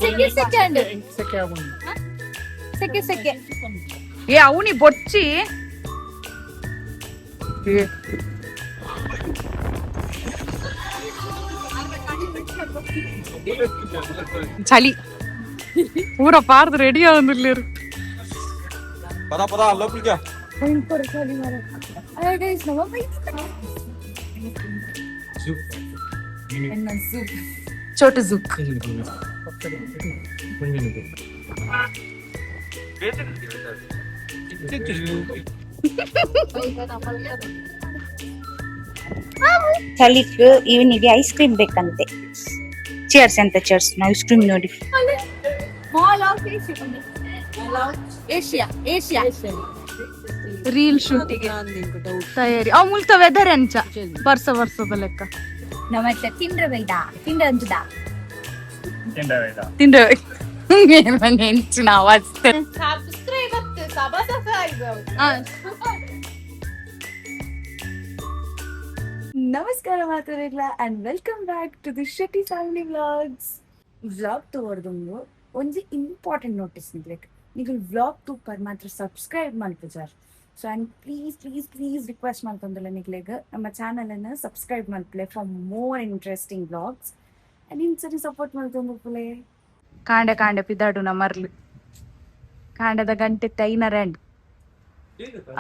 ಸೆಕೆ ಸೆಕೆಂಡ್ ಸೆಕೆ ಸೆಕೆ. ಏ, ಅವನಿ ಬೊಚ್ಚಿ. ಚಳಿ ಪೂರ ಪಾರ್ದು ರೆಡಿ ಆಗೊಂದಿರ್ಲಿರು. ಪದ ಪದ లోపలికి. ಭಯಂಕರ ಚಳಿ ಮಾರ. ಅಯ್ಯೋ ಗೈಸ್, ನಮ್ಮ ಚೋಟು ಜುಕ್. ಚಳಿಕ್ ಇವನಿಗೆ ಐಸ್ ಕ್ರೀಮ್ ಬೇಕಂತೆ. ಚೇರ್ಸ್ ಅಂತ chairs, ice cream ನೋಡಿ. Mall of Asia, Asia, Asia. Reel ಶೂಟಿಗೆ ತಯಾರಿ. ಅವ್ ಮುಲ್ತ ವೆದರ್ ಎಂಚ ಬರ್ಸ ಬರ್ಸದ ಲೆಕ್ಕ. ನಮ್ಮ ತಿಂದ್ರ ಬೈದ ತಿಂದ್ರ ಅಂಜುದ. ತಿಂದ್ರೆ ಹೆಂಚಿನ ಆವಾಜ್. ನಮಸ್ಕಾರ ಮಾತುರೆಗ್ಲ and welcome back to the Shetty family vlogs. Vlog ತೋರ್ದುಂಡು ಒಂಜಿ ಇಂಪಾರ್ಟೆಂಟ್ ನೋಟಿಸ್ ನಿಗ್ಲೆಗ್. ನಿಗುಲ್ ವ್ಲಾಗ್ ತೂಪರ್ ಮಾತ್ರ ಸಬ್ಸ್ಕ್ರೈಬ್ ಮಲ್ಪುಜಾರ್. So and please, please, please request ಮಲ್ತೊಂದುಲ್ಲ ನಿಗ್ಲೆಗ್, ನಮ್ಮ ಚಾನಲ್ ಅನ್ನು ಸಬ್ಸ್ಕ್ರೈಬ್ ಮಲ್ಪಲೆ for more interesting vlogs and ಇಂಚನೆ support ಮಲ್ತೊಂದುಪ್ಪುಲೆ. ಕಾಂಡೆ ಕಾಂಡೆ ಪಿದಾಡುನ ಮರ್ಲು. ಕಾಂಡದ ಗಂಟೆ ತೈನರಂಡ್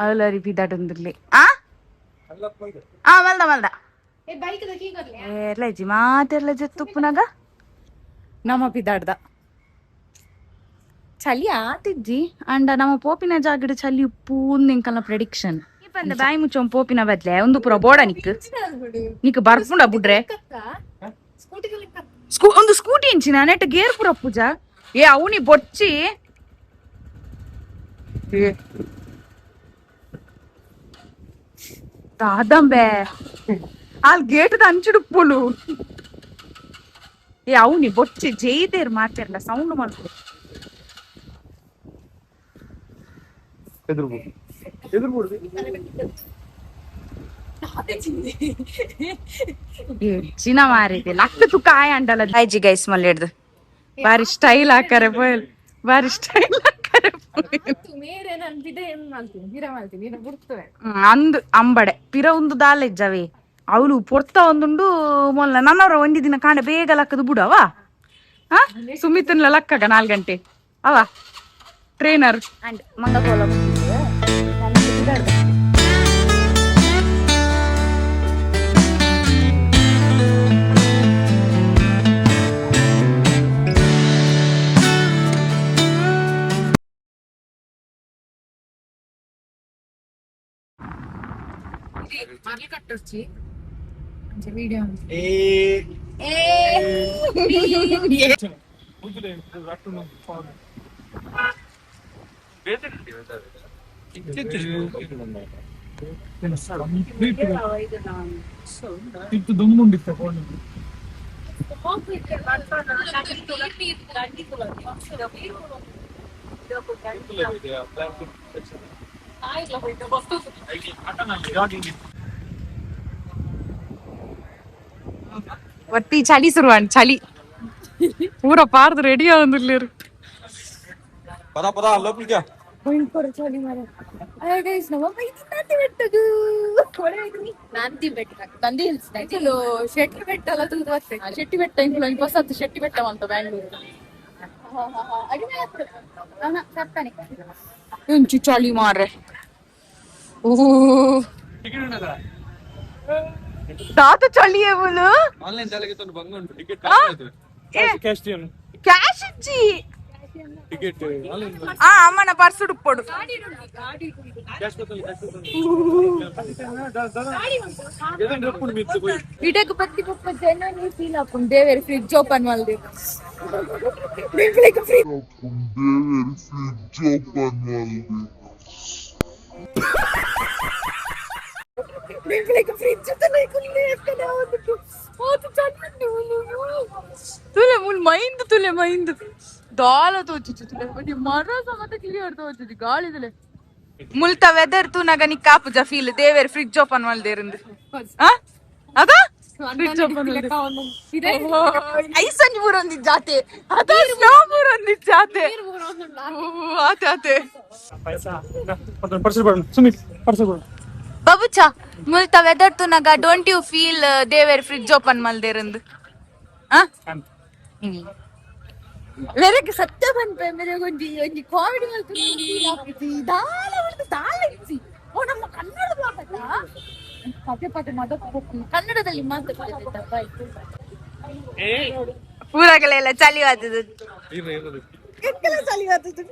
ಅವಲರಿ ಪಿದಾಡುಂದಿರ್ಲಿ. ಆ ಆ ಮಲ್ದ ಮಲ್ದ ಏರ್ಲಜ್ಜಿ ಮಾತೆರ್ಲ ಜೊತ್ತುಪ್ಪುನಾಗ ನಮ್ಮ ಪಿದಾಡ್ದ. ಚಳಿ ಆತಿಜ್ಜಿ ಅಂಡ ನಮ್ಮ ಪೋಪಿನ ಜಾಗಡ್ ಚಳಿ ಉಪ್ಪು ಎಂಕಲ್ನ ಪ್ರೆಡಿಕ್ಷನ್. ಈ ಬಾಯಿ ಮುಚ್ಚೊಂ ಪೋಪಿನ ಬದ್ಲೆ ಒಂದು ಪೂರ ಬೋಡ ನಿಕ್ ನಿಕ್ ಬರ್ಪುಂಡ ಬುಡ್ರೆ. ಒಂದು ಸ್ಕೂಟಿ ಇಂಚಿನ ನೆಟ್ ಗೇರ್ ಪೂರ ಪೂಜಾ. ಏ, ಅವನಿ ಬೊಚ್ಚಿ. ದಾದಂಬೆ ಅಲ್ಲಿ ಗೇಟ್ ಅಂಚಿಡುಪ್ಪುಲು. ಏ, ಅವನಿ ಬೊಚ್ಚಿ. ಜೈದೇರ್ ಮಾತಿರ್ಲ ಸೌಂಡ್ ಮಾಡ್ಕೊಡು. ಎದುರು ಎದುರು. ಚಿನ ಮಾರಿದೆ ಲಕ್ಕ ತುಕ್ಕ ಆಯ ಅಂಡಲ ಐಜಿ ಗೈಸ್. ಮಲ್ಲೆಡ್ದು ಬಾರಿ ಸ್ಟೈಲ್ ಹಾಕರೆ ಬೋಯಲ್, ಬಾರಿ ಸ್ಟೈಲ್ ಹಾಕರೆ. ಮೇರೆ ನಾನು ಬಿದ ಏನ್ ಮಾಡ್ತೀನಿ, ಗಿರ ಮಾಡ್ತೀನಿ, ನೀನು ಬಿಡ್ತವೆ. ಅಂದ್ ಅಂಬಡೆ ಪಿರ ಒಂದು ದಾಲ ಇಜ್ಜವೇ. ಅವಳು ಪೊರ್ತ ಒಂದುಂಡು ಮೊಲ್ಲ ನನ್ನವರ ಒಂದಿ ದಿನ ಕಾಂಡೆ ಬೇಗ ಲಕ್ಕದು ಬಿಡವ. ಹಾ, ಸುಮಿತನ್ಲ ಲಕ್ಕಗ 4 ಗಂಟೆ ಅವ ಟ್ರೈನರ್. ಅಂಡ್ ಮಂಗಕೋಲ. ಮರ್ಲಿ ಕಟ್ಟೊರ್ಚಿ ವಿಡಿಯೋ. ಏ. ಇತ್ತು ದುಂಬುಂಡಿತ್ತ ಫೋನ್. ಒತ್ತಿ ಚಳಿ ಶುರುವಾನ್. ಚಳಿ ಪೂರ ಪಾರ್ದು ರೆಡಿ ಆಗೊಂದಿರ್ಲಿರು. పద పద లోపలికి. ಭಯಂಕರ ಚಳಿ ಮಾರ. ಅಯ್ಯೋ ಗೈಸ್, ನಮ್ಮ ನಂದಿ ಬೆಟ್ಟದು. ನಂದಿ ಬೆಟ್ಟ, ನಂದಿ ಹಿಲ್ಸ್, ಶೆಟ್ಟಿ ಬೆಟ್ಟ ಎಲ್ಲ ತೂದು ಬರ್ತೇನೆ. ಶೆಟ್ಟಿ ಬೆಟ್ಟ ಇಂಕ್ಲು ಒಂಜಿ ಪೊಸತ್ತು ಶೆಟ್ಟಿ ಬೆಟ್ಟ ಅಂತ ಬ್ಯಾಂಗ್ಳೂರು. ಸತ್ತನೆ. ಎಂಚಿ ಚಳಿ ಮಾರ್ರೆ. ಓ, ತಾತ ಚಳಿ ಅವಳು. ಆನ್ಲೈನ್ ಶಾಲೆಗೆ ತಂದು ಬಂಗುಂಟು ticket. Cash. Cash ಇಜ್ಜಿ. ಟಿಕೆಟ್. ಆ ಅಮ್ಮನ ಪರ್ಸ್ ಉಡುಪೊಡು. ಕ್ಯಾಶ್. ಇಡಕ್ ಬತ್ತಿ ಪಪ್ಪ ಜನ ಫೀಲ್ ಹಾಕೊಂಡು ದೇವೇರು ಫ್ರಿಜ್ ಓಪನ್ ಮಲ್ದಿ. Fridge fridge. ತುಲೆ ಮುಲ್ ಮೈಂದ್, ತುಲೆ ಮೈಂದ್ ದಾಲ ತೋಚುಚು. ತುಲೆ ಒಂಜಿ ಮರ ಸಮೇತ ಕ್ಲಿಯರ್ ತೋಚುಜಿ ಗಾಳಿದಲೆ. ಮುಲ್ತ ವೆದರ್ ತೂನಗ ನಿಕ್ ಕಾಪುಜ ಫೀಲ್ ದೇವೇರ್ ಫ್ರಿಜ್ ಓಪನ್ ಮಲ್ದೇರಿಂದು? ಆ ಅದ Fridge open ice ಒಂಜಿ ಪೂರೊಂದಿ ಜಾತೆ ಅದ ಸ್ನೋ ಪೂರೊಂದಿ ಜಾತೆ. ಆತೆ ಆತೆ. ಪರ್ಸಲ್ ಬರೋಣ ಸುಮಿತ್, ಪರ್ಸಲ್ ಬರೋಣ. ಬಬುಚ, ಮುಲ್ತ ವೆದರ್ ತುನಗ don't you feel ದೇವೇರ್ fridge open ಮಲ್ದೇರಂದು? ಆ ಮೆರೆಗೆ ಸತ್ಯ ಪನ್ಪೆ, ಮೆರೆಗ್ ಒಂಜಿ ಒಂಜಿ ಕಾಮಿಡಿ ಮಲ್ತು ದಾಲ ಉಂಟು, ದಾಲ ಇಜ್ಜಿ. ಓ, ನಮ್ಮ ಕನ್ನಡ ಬ್ಲಾಗ್ ಅಲ್ಲ, ಪದೇ ಪದೇ ಮದಕ್ ಕನ್ನಡದಲ್ಲಿ ಮಾತಾಡ್ತಿದ್ದೆ, ತಪ್ಪಾಯ್ತು. ಪೂರಗಲೆಲ್ಲ ಚಳಿ ಆದದ್ದು. ಚಳಿ ಆದದ್ದು.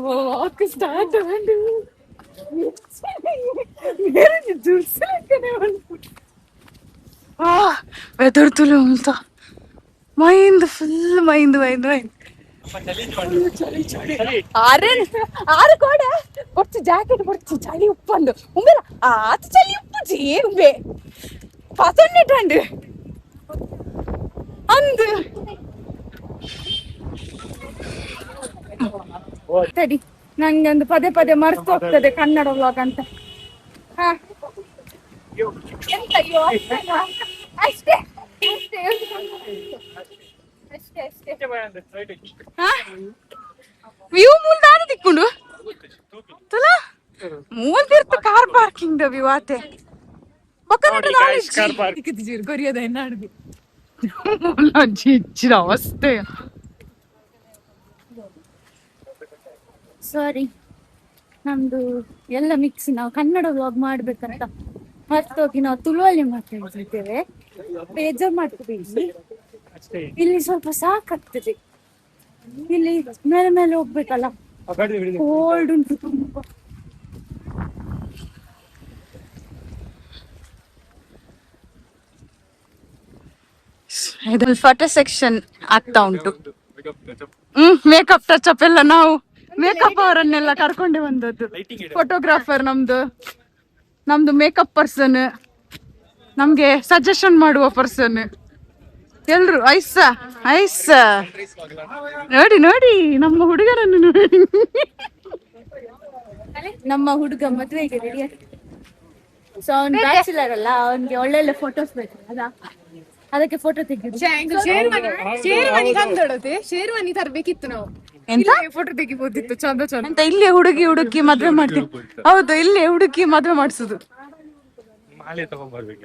ವಾಕ್ ಸ್ಟಾರ್ಟ್ ಆಂಡ್ weather ತುಲು ಅಂತ ಮೈಂದ್ ಫುಲ್ ಮೈಂದ್ ಮೈಂದ್ ಮೈಂದ್. ಆರೆ ಆರು ಕೋಡ ಬೊರ್ಚು ಜಾಕೆಟ್ ಬೊರ್ಚು, ಚಳಿ ಉಪ್ಪಂದು ಉಂಬೆರ ಆತ ಚಳಿ ಉಪ್ಪುಜಿ ಉಂಬೆ ಪಸೊನ್ನೆಟಂಡು ಅಂದು. ತಡಿ, ನಂಗೆ ಒಂದು ಪದೇ ಪದೇ ಮರ್ತು ಹೋಗ್ತದೆ ಕನ್ನಡ ವ್ಲಾಗ್ ಅಂತ. ಹಾ, ಎಂತ? ಅಯ್ಯೋ, ಅಷ್ಟೇನಾ? ಅಷ್ಟೇ ಅಷ್ಟೇ ಅಷ್ಟೇ ಅಷ್ಟೇ. ವ್ಯೂ ಮೂಲ ದಾದ ತಿಕ್ಕೊಂಡು ತುಲ ಮೂಲ ತಿರ್ತ car parking the view ಆತೆ. Car park. ಕೊರಿಯದ ಎನ್ನಾಡುದು. ಹೆಚ್ಚಿನ ಅವಸ್ಥೆ. ಸಾರಿ, ನಮ್ದು ಎಲ್ಲ ಮಿಕ್ಸ್. ನಾವು ಕನ್ನಡ ವ್ಲಾಗ್ ಮಾಡ್ಬೇಕಂತ ಮರ್ತೋಗಿ ನಾವು ತುಳುವಲ್ಲಿ ಮಾತಾಡ್ತಿದ್ದೇವೆ, ಬೇಜಾರ್ ಮಾಡ್ಕೋಬೇಡಿ. ಇಲ್ಲಿ ಸ್ವಲ್ಪ ಸಾಕಾಗ್ತದೆ, ಇಲ್ಲಿ ಮೇಲೆ ಮೇಲೆ ಹೋಗ್ಬೇಕಲ್ಲ, ಕೋಲ್ಡ್ ಉಂಟು ತುಂಬಾ. ಇದು ಫೋಟೋ ಸೆಕ್ಷನ್ ಆಗ್ತಾ ಉಂಟು. Makeup touch up ಎಲ್ಲ, ನಾವು ಮೇಕಪ್ ಅವರನ್ನೆಲ್ಲ ಕರ್ಕೊಂಡೆ ಬಂದದ್ದು. ಫೋಟೋಗ್ರಾಫರ್ ನಮ್ದು, ನಮ್ದು ಮೇಕಪ್ ಪರ್ಸನ್, ನಮ್ಗೆ ಸಜೆಷನ್ ಮಾಡುವ ಪರ್ಸನ್ ಎಲ್ರು. ಐಸ ಐಸ, ನೋಡಿ ನೋಡಿ, ನಮ್ಮ ಹುಡುಗರನ್ನು ನೋಡಿ. ನಮ್ಮ ಹುಡುಗ ಮದುವೆಗೆ ರೆಡಿ ಆಗ್ತದೆ. ಸೊ ಅವ್ನು ಬ್ಯಾಚುಲರ್ ಅಲ್ಲ, ಅವನ್ಗೆ ಒಳ್ಳೊಳ್ಳೆ ಫೋಟೋಸ್ ಬೇಕು ಅಲ್ಲ, ಅದಕ್ಕೆ ಫೋಟೋ ತೆಗೆದು. ಶೇರ್ವಾನಿ, ಶೇರ್ವಾನಿ ತಂದೊಡತೆ, ಶೇರ್ವಾನಿ ತರ್ಬೇಕಿತ್ತು ನಾವು. ಎಂತ? ಫೋಟೋ ತೆಗಿಬೋದಿತ್ತು ಚಂದ ಚಂದ. ಅಂತ ಇಲ್ಲೇ ಹುಡುಗಿ ಹುಡುಕಿ ಮದ್ವೆ ಮಾಡ್ತೀವಿ. ಹೌದು, ಇಲ್ಲೇ ಹುಡುಕಿ ಮದ್ವೆ ಮಾಡಿಸುದು. ಮಾಲೆ ತಗೊಂಡ್ಬರ್ಬೇಕು.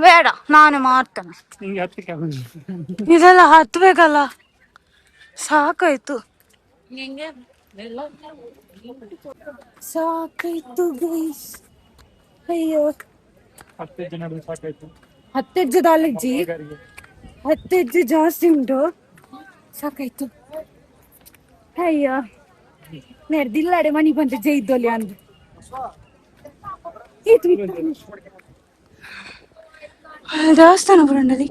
ಬೇಡ, ನಾನು ಮಾಡ್ತೇನೆ. ನಿಂಗೆ ಹತ್ತಕ್ಕೆ ಆಗುದಿಲ್ಲ. ಇದೆಲ್ಲ ಹತ್ಬೇಕಲ್ಲ, ಸಾಕಾಯ್ತು. ಸಾಕಾಯ್ತು ಗೈಸ್, ಅಯ್ಯೋ. 10 ಜನ ಸಾಕಾಯ್ತು. 10 ಹೆಜ್ಜೆ ದಾಲಜ್ಜಿ, 10 ಹೆಜ್ಜೆ ಜಾಸ್ತಿ ಉಂಟು, ಸಾಕಾಯ್ತು. ಅಯ್ಯೋ, ನೆರ್ದಿಲ್ಲಾಡೆ ಮನಿ ಬಂದು ಜೈದೊಲಿ ಅಂದು ಈತು ಇತ್ತು. ದೇವಸ್ಥಾನ ಬರಂಡದಿ.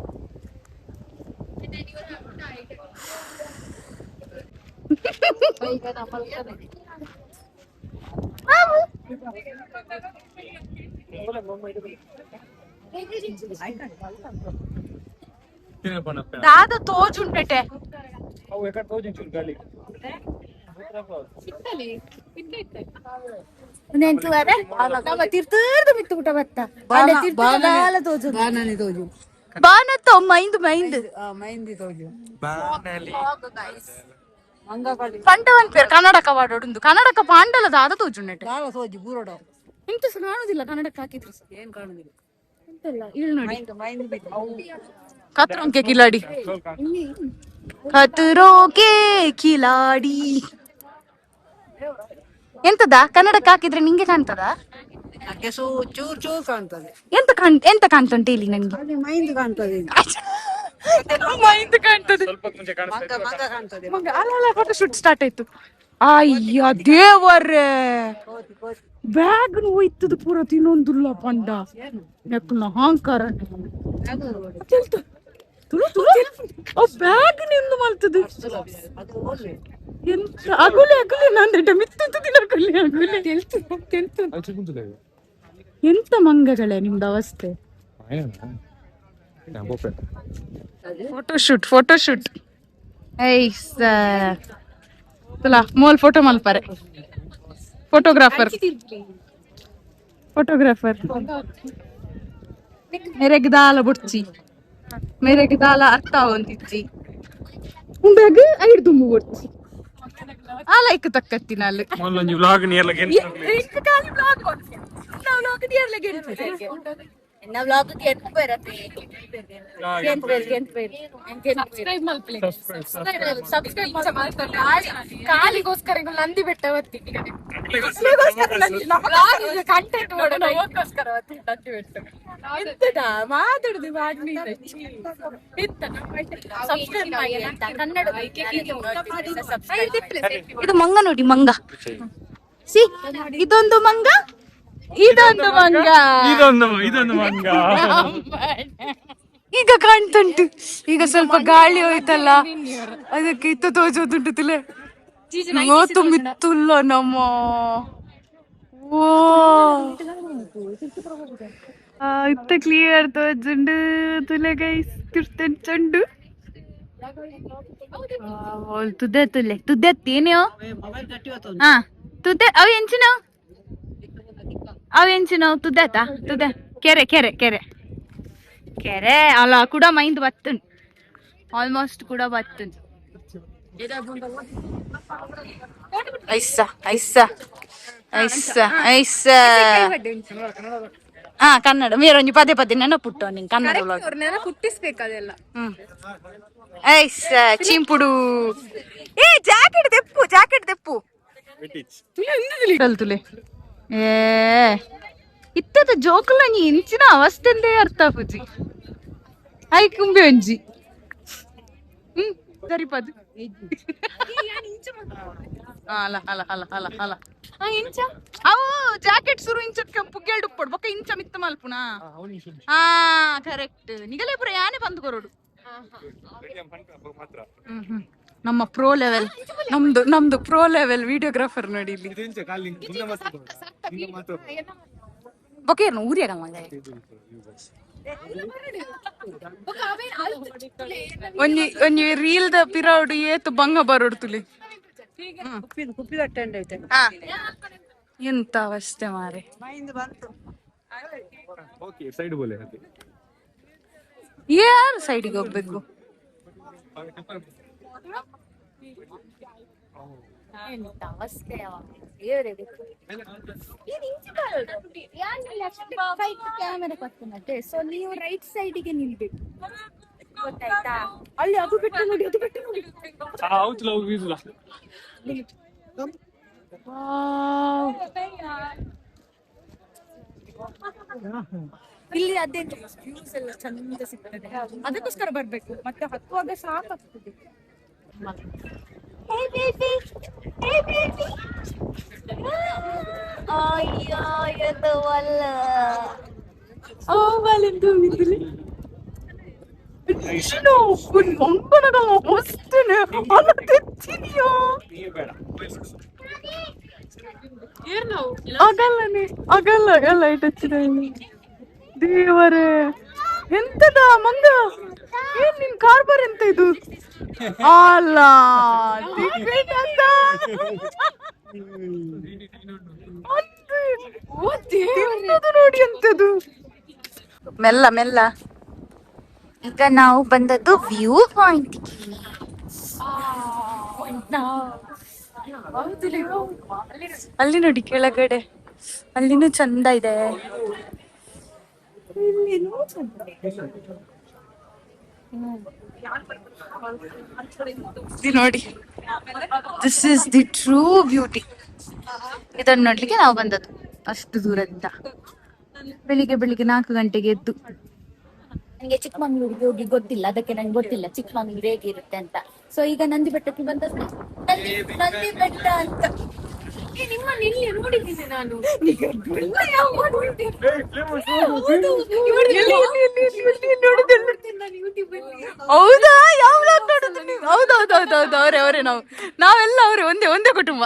ದಾದ ತೋಜುಂಟೆಟೆ. ಅವು ಎಕಡೆ ತೋಜಿಂಚೂರು ಗಾಳಿ. ನಮ್ಮ ತಿರ್ತರ್ದು ಬಿತ್ತು ಊಟ ಬತ್ತ ದಾಲ ತೋಜು. ಬಾನತ್ತ ಮೈಂದ್ ಮೈಂದ್ ಪಂಟವನ್ ಪೇರ್ ಕನ್ನಡಕ ವಾಡೋಡುಂದು, ಕನ್ನಡಕ ಪಾಂಡಲ ದಾದ ತೋಜುಂಟೆಟೆ. ಎಂತ ಸಹ ಕಾಣುದಿಲ್ಲ ಕನ್ನಡಕ್ಕೆ ಹಾಕಿದ್ರು ಸಹ. ಏನ್ ಕಾಣುದಿಲ್ಲ. ಎಂತಲ್ಲ, ಇಲ್ಲಿ ನೋಡಿ. ಖತ್ರೋಂ ಕೆ ಖಿಲಾಡಿ, ಖತ್ರೋ ಕೆ ಖಿಲಾಡಿ. ಎಂತದ, ಕನ್ನಡಕ್ಕೆ ಹಾಕಿದ್ರೆ ನಿಂಗೆ ಕಾಣ್ತದ? ಚೂರ್ ಚೂರ್ ಕಾಣ್ತದೆ. ಎಂತ ಕಾಣ್ ಎಂತ ಕಾಣ್ತುಂಟು ಇಲ್ಲಿ ನನ್ಗೆ? ಮೈಂದ್ ಕಾಣ್ತದೆ. ಮೈಂದ್ ಕಾಣ್ತದೆ. ಸ್ವಲ್ಪ ಮುಂಚೆ ಕಾಣಿಸ್ತಾ ಇತ್ತು. ಮಂಗ ಕಾಣ್ತದೆ. ಮಂಗ ಅಲ್ಲ ಅಲ್ಲ, photo shoot start ಆಯ್ತು. ಅಯ್ಯ ದೇವರೇ, ಬ್ಯಾಗ್ ಹೋಯ್ತದ ಪೂರ ತಿನ್ನೊಂದುಲ್ಲ ಪಂಡ ನೆಕ್ನ ಹಾಂಕಾರ ತುಳು ತುಳು ಬ್ಯಾಗ್ ನಿಂದು ಮಲ್ತದು ಎಂತ? ಅಗುಲೆ ಅಗುಲೆ, ನಾನು ಮಿತ್ತು ದಿನ ಅಗುಲೆ ಅಗುಲೆ. ಎಂತ ಮಂಗಗಳೇ ನಿಮ್ದು ಅವಸ್ಥೆ. Photo shoot, photo shoot. Ice ತುಲಾ, mole photo ಮಲ್ಪಾರೆ photographer. Photographer ಮೇರೆಗ್ ದಾಲ ಬೊಡ್ಚಿ, ಮೇರೆಗ್ ದಾಲ ಅರ್ಥ ಆವೊಂದಿಜ್ಜಿ. ಉಂಬೆಗ್ ಐಡ್ ದುಂಬು ಬೊಡ್ಚಿ. ಆ ಲೈಕ್ ತಕ್ಕತ್ತಿನಾಲ್. ಮೊಲ್ಲೊಂಜಿ ವ್ಲಾಗ್ ನಿಯರ್ಲ. ಎಂಕ್ ಖಾಲಿ ವ್ಲಾಗ್, ನಾವು ವ್ಲಾಗ್ ನಿಯರ್ಲ. ಎನ್ನ ವ್ಲಾಗ್ ಗೆನ್ಪು ಬರತ್ತೆ. ಸಬ್ಸ್ಕ್ರೈಬ್ ಮಲ್ಪಲೆ, ಸಬ್ಸ್ಕ್ರೈಬ್. ಕಾಲಿಗೋಸ್ಕರ ನಂದಿ ಬೆಟ್ಟ ಬರ್ತೀನಿ. ಕಂಟೆಂಟ್ ಮಾಡೋಣ, ನಂದಿ ಬೆಟ್ಟ ಎಂತದ ಮಾತಾಡುದು ಮಾಡಿ ಎಂತ. ಸಬ್ಸ್ಕ್ರೈಬ್ ಮಾಡಿ ಅಂತ ಕನ್ನಡ. ಇದು ಮಂಗ ನೋಡಿ, ಮಂಗ. ಸಿ, ಇದೊಂದು ಮಂಗ, ಇದೊಂದು ಮಂಗ. ಇದೊಂದು ಇದೊಂದು ಮಂಗ. ಈಗ ಕಾಣ್ತುಂಟು. ಈಗ ಸ್ವಲ್ಪ ಗಾಳಿ ಹೋಯ್ತಲ್ಲ, ಅದಕ್ಕೆ ಇತ್ತು ತೋಜೋದುಂಟು. ತುಲೆ ಮಿತ್ತುಲ್ಲ ನಮ್ಮ. ಓ, ಇತ್ತ ಕ್ಲಿಯರ್ ತೋಜುಂಡು. ತುಲೆ ಗೈಸ್, ತಿರ್ತಂಚುಂಡು. ತುದೆ ತುಲೆ ತುದೆ ಏನೇಯೋ. ಹಾ, ತುದೆ ಅವು ಎಂಚಿನ, ಅವು ಎಂಚಿನ ತುದೆತ ತುದೆ. ಕೆರೆ ಕೆರೆ ಕೆರೆ ಕೆರೆ ಅಲ್ಲ. ಕೂಡ ಮೈಂದ್ ಬತ್ತುಂಡು, ಆಲ್ಮೋಸ್ಟ್ ಕೂಡ ಬತ್ತುಂಡು. ಐಸ ಐಸ ಐಸ ಐಸ. ಹಾ, ಕನ್ನಡ ಮೇರೊಂಜಿ ಪದೇ ಪದೇ ನೆನಪುಟ್ಟು ನಿಂಗೆ ಕನ್ನಡ vlog. ಹುಟ್ಟಿಸ್ಬೇಕು ಅದೆಲ್ಲ. ಹ್ಮ್. ಐಸ್ ಚಿಂಪುಡು. ಏ, ಜಾಕೆಟ್ ತೆಪ್ಪು, ಜಾಕೆಟ್ ತೆಪ್ಪು. ತುಲೆ ಏ ಇತ್ತದ ಜೋಕುಲ ನೀ ಇಂಚಿನ ಅವಸ್ಥೆಂದೇ ಅರ್ಥ ಪೂಜಿ. I ಕುಂಬೆ ಒಂಜಿ. ಹ್ಮ್ ಸರಿಪದು. ಅಲ್ಲ ಅಲ್ಲ ಅಲ್ಲ ಅಲ್ಲ ಅಲ್ಲ. ಆ ಇಂಚ ಅವು ಜಾಕೆಟ್ ಸುರು ಇಂಚ ಪುಗ್ಗೆಲ್ಡು ಉಪ್ಪೊಡು, ಬೊಕ್ಕ ಇಂಚ ಮಿತ್ತ ಮಲ್ಪುನ. ಹಾ, ಕರೆಕ್ಟ್. ನಿಗಲೇ ಪುರ ಯಾನೆ ಬಂದು ಕೊರಡು. ಹ್ಮ್ ಹ್ಮ್ ನಮ್ಮ ಪ್ರೋ ಲೆವೆಲ್, ನಮ್ದು ನಮ್ದು pro level videographer ನೋಡಿ ಇಲ್ಲಿ. ಬೊಕ್ಕ ಊರಿಯಾಗ ಮಗ. ಒಂಜಿ ಒಂಜಿ ರೀಲ್ ದ ಪಿರೌಡು ಏತು ಬಂಗ ಬರೋಡು ತುಲಿ. ಹಾ. ಎಂತ ಅವಸ್ಥೆ ಮಾರೆ. ಓಕೆ, ಸೈಡ್ ಬೋಲೆ. ಯಾರು ಸೈಡಿಗೆ ಹೋಗ್ಬೇಕು? ಎಂತ ಅವಸ್ಥೆ ದೇವರೇ ಗೊತ್ತು. ಇದು ಇಂಚೆ ಬರೋದು. ಯಾನ್ left side camera ಪತ್ತುನತೆ. So ನೀವು ರೈಟ್ ಸೈಡಿಗೆ ನಿಲ್ಬೇಕು, ಗೊತ್ತಾಯ್ತಾ? ಅಲ್ಲಿ ಅದು ಬಿಟ್ಟು ನೋಡಿ, ಅದು ಬಿಟ್ಟು ನೋಡಿ. ಹೌದು, ಲವ್ ಬೀಸುಲ. ಇಲ್ಲಿ ಅದೇ ವ್ಯೂಸ್ ಎಲ್ಲ ಚಂದ ಸಿಗ್ತದೆ, ಅದಕ್ಕೋಸ್ಕರ ಬರ್ಬೇಕು. ಮತ್ತೆ ಹತ್ತುವಾಗ ಸಾಕಾಗ್ತದೆ. Hey baby! Hey baby! ಅಯ್ಯೋ, ಇದು ಅಲ್ಲ. ಅವಸ್ಥೆನೆ ಅಲ್ಲ ತೆಚ್ಚಿನಿಯೋ. ಆಗಲ್ಲನೆ ಆಗಲ್ಲ ಎಲ್ಲ ಟಚ್ಚಿದ. ದೇವರೇ, ಎಂತದ ಮಂಗ? ಏನ್ ನಿನ್ ಕಾರ್ಬಾರ್ ಎಂತ ಇದು? ಅಲ್ಲ, ತಿಕ್ಬೇಕಂತ. ತಿನ್ನೋದು ನೋಡಿ ಎಂತದು. ಮೆಲ್ಲ ಮೆಲ್ಲ. ಈಗ ನಾವು ಬಂದದ್ದು ವ್ಯೂ ಪಾಯಿಂಟ್. ಅಲ್ಲಿ ನೋಡಿ ಕೆಳಗಡೆ, ಅಲ್ಲಿನೂ ಚಂದ ಇದೆ. ಇಲ್ಲಿನೂ ಚಂದ ಇದೆ. ಇದು ನೋಡಿ, this is the true beauty. ಇದನ್ನು ನೋಡ್ಲಿಕ್ಕೆ ನಾವು ಬಂದದ್ದು ಅಷ್ಟು ದೂರದಿಂದ, ಬೆಳಿಗ್ಗೆ ಬೆಳಿಗ್ಗೆ 4 ಗಂಟೆಗೆ ಎದ್ದು. ನನಗೆ ಚಿಕ್ಕಮಂಗ್ಳೂರಿಗೆ ಹೋಗಿ ಗೊತ್ತಿಲ್ಲ, ಅದಕ್ಕೆ ನಂಗೆ ಗೊತ್ತಿಲ್ಲ ಚಿಕ್ಕಮಂಗ್ಳೂರು ಹೇಗಿರುತ್ತೆ ಅಂತ. ಸೊ ಈಗ ನಂದಿ ಬೆಟ್ಟಕ್ಕೆ ಬಂದದ್ದು, ನಂದಿ ನಂದಿ ಬೆಟ್ಟ ಅಂತ. ಏ, ನಿಮ್ಮನ್ನ ಇಲ್ಲಿ ನೋಡಿದ್ದೀನಿ ನಾನು. ಹೌದು. ಹೌದಾ? ಯಾವ vlog ನೋಡುದು ನೀವು? ಹೌದೌದೌದೌದು, ಅವರೇ ಅವರೇ. ನಾವು ನಾವೆಲ್ಲ ಅವರೇ, ಒಂದೇ ಒಂದೇ ಕುಟುಂಬ.